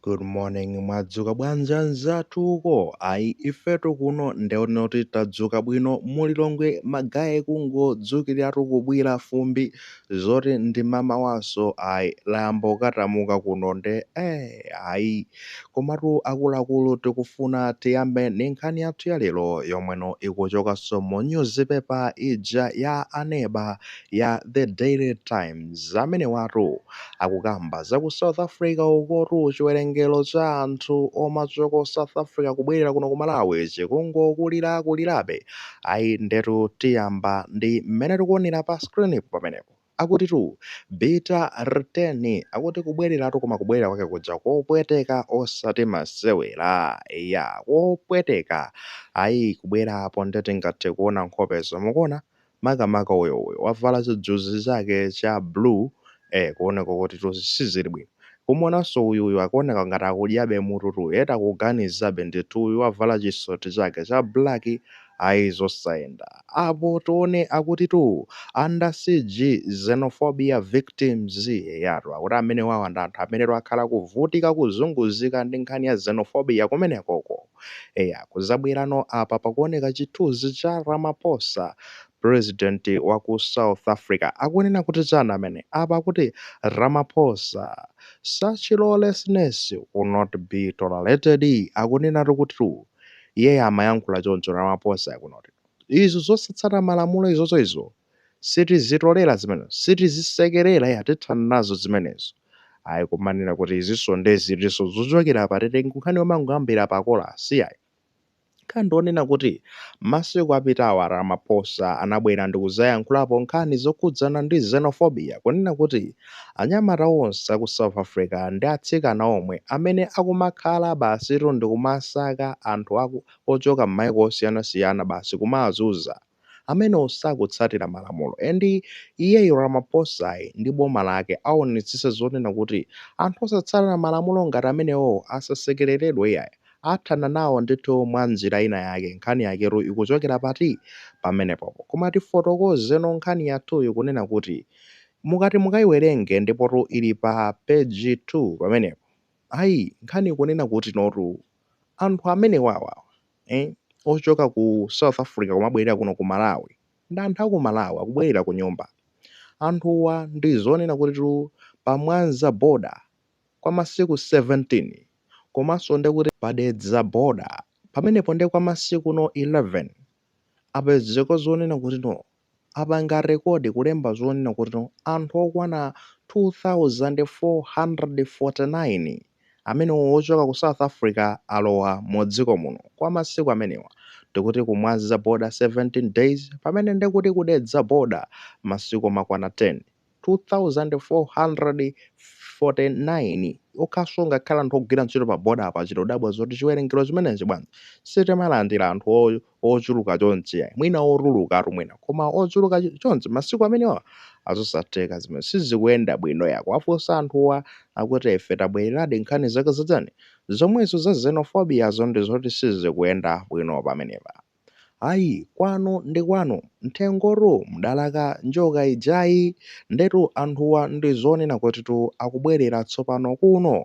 Good morning, mwadzuka bwanji anzathu uko? Ayi, ifetu kuno ndeone kuti tadzuka bwino mulilongwe magaye kungodzukiratu kubwira fumbi zoti ndi mamawanso ayi layamba kukatamuka kuno nde ayi komatu akuluakulu tikufuna tiyambe ndi nkhani yathu ya lero yomweno ikuchokanso mu newspaper ija ya aneba ya The Daily Times. Amene watu akukamba za ku South Africa ukotu chiwerengero cha anthu omachoka ku South Africa kubwerera kuno ku Malawi chikungokulirakulirabe. Ayi, ndetu tiyamba ndi mmene tikuonera pa screen pamenepo. Akutitu bitter return, akuti kubwereratu, koma kubwerera kwake kuja kopweteka osati masewera ya kopweteka. Ayi, kubwera apo nde tingathe kuona nkhopezo mukuona makamaka uyoyo wavala chijuzi chake cha blue, kuoneka kuti sizili bwino. Kumuonanso uyuyu akuoneka ngati akudyabe mututu eta akuganizabe ndithu. Uyu wavala chisoti chake cha black, ayi, zosayenda apo. Tione akutitu under siege xenophobia victims yatu, akuti amene wawa ndi anthu amene akhala kuvutika kuzunguzika ndi nkhani ya xenophobia kumenekoko. Eya, kuzabwerano apa pakuoneka chithunzi cha Ramaphosa, president wa ku South Africa. Akunena kuti chani amene apa? Akuti Ramaphosa, "Such lawlessness will not be tolerated." Akunenatu kuti iye amayankhula choncho Ramaphosa akunoti izo zosatsata malamulo izozo izo sitizitolera zimenezo, sitizisekerera, ya tithana nazo zimenezo. Ayi, kumanena kuti izinso ndezitiso zochokera patete nkhani yomangoyambira pakola siyayi. Nkhani ndionena kuti masiku apitawa Ramaphosa anabwera ndi kuzayankhulapo nkhani zokhudzana ndi xenophobia, kunena kuti anyamata onse aku South Africa ndi atsikana omwe amene akumakhala basitu ndi kumasaka anthu ochoka m'mayiko osiyanasiyana basi kumazunza amene sakutsatira malamulo, and iyeyo Ramaphosa ndi boma lake aonetsetsa zonena kuti anthu osatsatira malamulo ngati amenewo asasekereredwe iyayi, athana nawo ndithu mwa njira ina yake. Nkhani yaketu ikuchokera pati pamenepopo? Koma tifotokozeno nkhani yathuyi kunena kuti mukati mukayiwerenge ndipotu ili pa page 2 pamenepo. Ayi, nkhani ikunena kuti notu anthu amene wawa ochoka ku South Africa kumabwerera kuno ku Malawi ndi anthu aku Malawi akubwerera ku nyumba. Anthuwa ndi zonena kuti tu pa Mwanza border kwa masiku 17, komanso ndekuti pa Dedza border pamenepo ndi kwa masiku no 11, apezeka zonena kuti no apanga record kulemba zonena kuti no anthu okwana 2449 amene ochoka ku South Africa alowa mu dziko muno kwa masiku amenewa. Ndikuti ku Mwanza border 17 days, pamene ndikuti ku Dedza border masiku makwana 10. 2449 okhaso ngakhala anthu ogwira ntchito pa border apa achitodabwa zoti chiwerengero chimenechi bwanji, sitimalandira anthu ochuluka chonchi ayi, mwina otulukatu mwina, koma ochuluka chonchi masiku amenewa azosatheka, zimene sizikuyenda bwino. Yako afunsa anthuwa akuti ife tabwereradi nkhani zake zachani zomwezo za xenophobia zo ndi zoti sizikuyenda bwino pamenepa. Ayi, kwanu ndi kwanu mthengotu mdalaka njoka ijayi. Ndetu anthuwa ndi zonena kutitu akubwerera tsopano kuno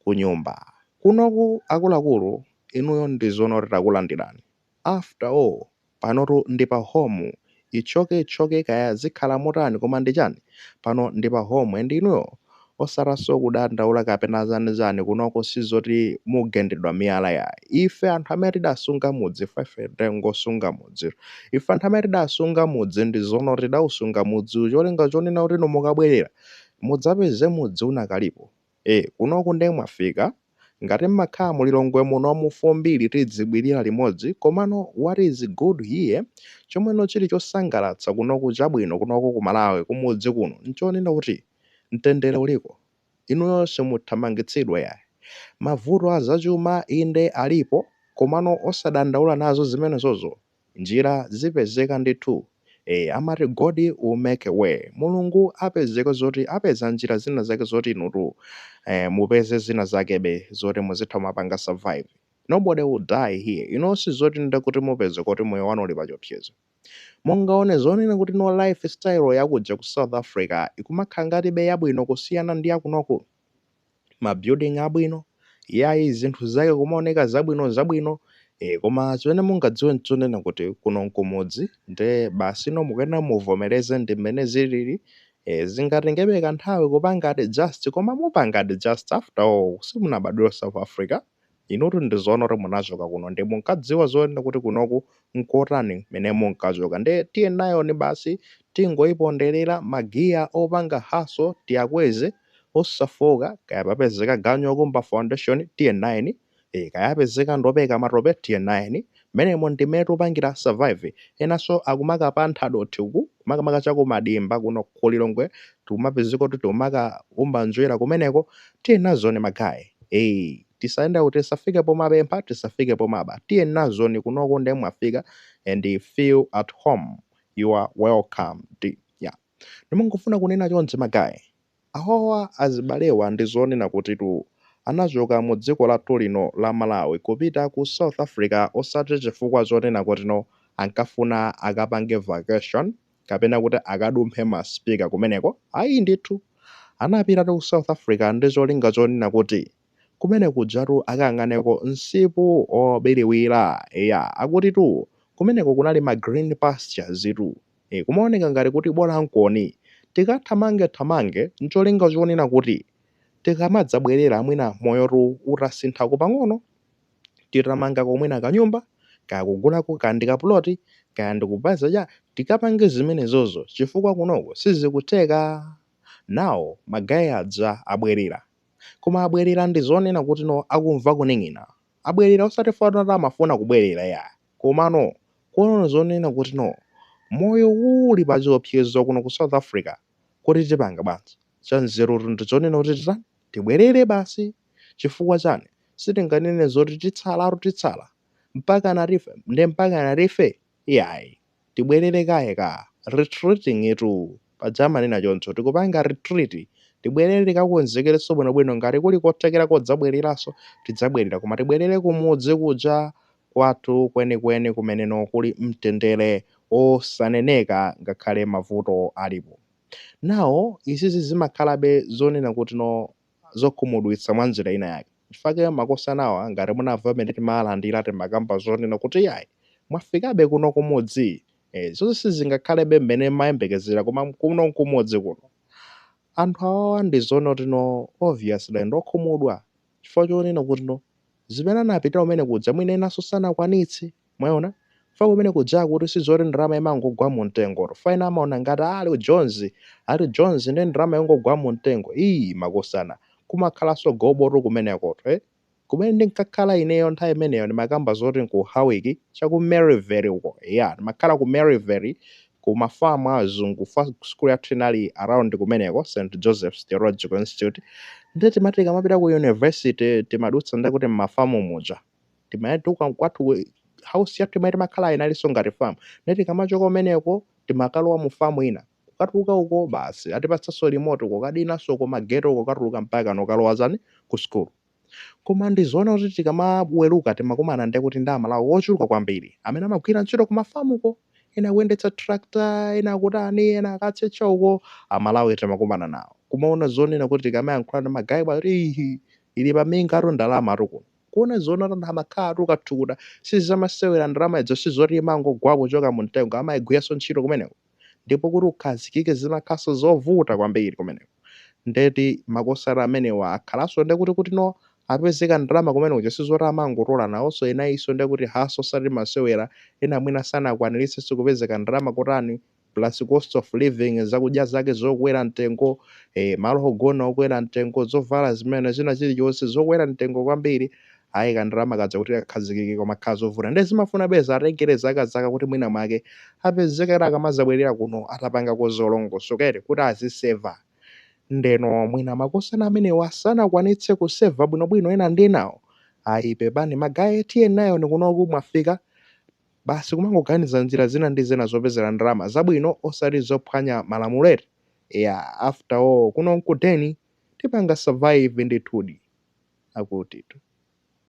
ku nyumba kunoku. Akuluakulu inuyo ndi zoona kuti takulandirani. After all, panotu ndi pa home, ichoke ichoke kaya zikhala motani, koma ndi chani, pano ndi pa home and inuyo osatanso kudandaula kapena zanizani. Kunoko sizoti mugendedwa miyala ya ife anthu amene tidasunga mudzi. Ife tengosunga mudzi, ife anthu amene tidasunga mudzi ndi zoona tidausunga mudzi cholinga chonena kuti inu mukabwerera mudzapeze mudzi unakalipo. Kunoku ndiye mwafika. Ngati mmakhala mulilongwe muno mufumbiri tidzibwirira limodzi. Komano what is good here, chomweno chili chosangalatsa kunoku, chabwino kunoku ku Malawi kumudzi kuno, nchonena kuti mtendere uliko, inuyo simuthamangitsidwa yayi. Mavuto azachuma inde alipo, komano osadandaula nazo zimenezozo, njira zipezeka ndithu. Amati God will make a way, Mulungu apezeka zoti apeza njira zina zake zoti inutu mupeze zina zakebe zoti muzitha mapanga survive. Nobody will die here. Ino sizoti ndekuti mupeze kuti moyo wanu uli pachiopsezo. Mungaone zonena kuti no lifestyle yakuja ku South Africa ikumakhala ngatibe yabwino kusiyana ndi yakunoku, ma building abwino Iyayi, zinthu zake kumaoneka zabwino zabwino. Koma chimene mungadziwe nchonena kuti kuno nkumudzi, nde basi no mukuyenera muvomereze ndi mmene zilili. Zingatengebe kanthawi kupanga adjust, koma mupanga adjust. After all, simunabadwire South Africa inutu. Ndizoona kuti munachoka kuno ndi munkadziwa zoonena kuti kunoku nkotani mmene munkachoka. Nde tiye nayoni basi, tingoyiponderera magiya opanga hustle, tiyakweze osafoka. Kaya papezeka ganyu okumba foundation, tiye nayeni. Kaya apezeka ndopeka matope, tiye nayeni. Mmenemo ndimene tikupangira survive. Enanso akumakapantha dothi uku, kumakamaka chakumadimba kuno ku Lilongwe, tikumapezeka kuti tikumakaumba njwera kumeneko. Tiye nazoni ma guy. Tisayenda kuti tisafike pomapempha, tisafike pomaba. Tiye nazoni kunoko, nde mwafika and feel at home, you are welcome. Yeah, ndimangofuna kunena chonchi ma guy. Awawa azibalewa ndi zonena kuti tu anachoka mu dziko lathu lino la Malawi kupita ku South Africa, osati chifukwa chonena kuti no ankafuna akapange vacation kapena kuti akadumphe ma speaker kumeneko, ayi ndithu. Anapita ku South Africa ndi cholinga chonena kuti kumene kujatu akayang'aneko msipu obiriwira. Eya, akuti tu kumeneko kunali ma green pastures tu. Kumaoneka ngati kuti bola nkoni tikathamange thamange, ncholinga chonena kuti tikamadzabwerera mwina moyotu utasinthako pang'ono, titamanga komwena kanyumba, kaya kugulako kaya kaploti, kaya ndikupaza cha, tikapange zimenezozo chifukwa kunoko sizikutheka. Nawo ma guy aja abwerera, koma abwerera ndi zonena kuti no akumva kuning'ina. Abwerera osati fana kuti amafuna kubwerera ya, komano kuona zonena kuti no moyo uli pa chiopsezo kuno ku South Africa, kuti tipanga bwanji? Chanzerutu ndi chonena kuti titani? Tibwerere basi. Chifukwa chani? Sitinganene zoti titsalatu, titsala mpaka natife, nde mpaka natife iyayi, tibwerere kaye ka retreating itu paja amanena choncho, tikupanga retreat, tibwerere tikakonzekerenso bwinobwino. Ngati kuli kothekera kodzabwereranso, tidzabwerera, koma tibwerere kumudzi kuja kwathu kwenikweni kumeneno kuli mtendere osaneneka ngakhale mavuto alipo. Nawo izizi zimakhalabe zonena kuti no zokhumudwitsa mwa njira ina yake. Chifukwa makosanawa, ngati munamva pamene timalandira, timakamba zonena kuti yayi, mwafikabe kuno kumudzi, zonse sizingakhalebe mmene mayembekezera, koma kuno kumudzi kuno. Anthu awawa ndi zoona kuti no obviously ndokhumudwa chifukwa chonena kuti no zimene anapita kumene kuja mwina enanso sanakwanitse. Mwaona, fa kumene kuja kuti sizoti ndalama imangogwa mu mtengo. Faina amaona ngati ali Jones, ali Jones ndi ndalama yongogwa mu mtengo iyi. Makosana, kumakhalanso goboto kumenekoto, eh? Kumene ndinkakhala ineyo nthawi imeneyo, ndimakamba zoti ku Howick, chaku Maryvale uko. Ya, ndimakhala ku Maryvale ku mafamu azungu. Fa school yathu inali around kumeneko, St Joseph's Theological Institute. Ndiye timati tikamapita ku university timadutsa ndakuti mmafamu muja. Timayatuka kwathu, house yathu imene timakhala inalinso ngati famu. Ndiye tikamachoka kumeneko timakalowa mu famu ina, kukatuluka uko basi atipatsanso remote, kukadinanso kumageto uko, katuluka mpaka nokalowa zani ku school. Koma ndizoona kuti tikamaweruka timakumana ndi kuti ndi Amalawi ochuluka kwambiri amene amagwira ntchito kumafamuko, ena akuyendetsa tractor, ena akutani, ena akatchetcha uko. Amalawi timakumana nawo, kumaona zonena kuti tikamayankhula ndi ma guy kuti ihi ili paminga atu ndalama atu kuno. Kuona zoona kuti anthu amakhala atu kathukuta, sizamasewera. Ndalama idzo sizoti imangogwa kuchoka mu mtengo, amayigwiranso ntchito kumeneko, ndipo kuti ukhazikike zimakhaso zovuta kwambiri kumeneko. Ndeti makosana amenewa akhalanso ndekuti kuti no apezeka ndalama kumene kuja, sizoti amangotola nawonso. Ena iso ndekuti hustle osati masewera. Ena mwina sanakwaniritsenso kupezeka ndalama kutani, plus cost of living, zakudya zake zokwera mtengo, malo ogona okwera mtengo, zovala zimene zina chilichonse zokwera mtengo kwambiri. Ayi, kandalama kaja kuti kakhazikike koma zovuta. Ndi zimafuna beza atengere zaka zaka kuti mwina mwake apezekera akamazabwerera kuno atapangako zolongosokere kuti aziseva. Ndeno mwina makosana amenewa sanakwanitse kuseva bwinobwino ena ndi enawo. Ayi, pepani ma guy, tiye nayo ndikunoku mwafika basi, kumangoganiza njira zina ndi zina zopezera ndalama zabwino osati zophwanya malamulo eti. Yeah, after all kuno nkudeni, tipanga survive ndithudi akutitu.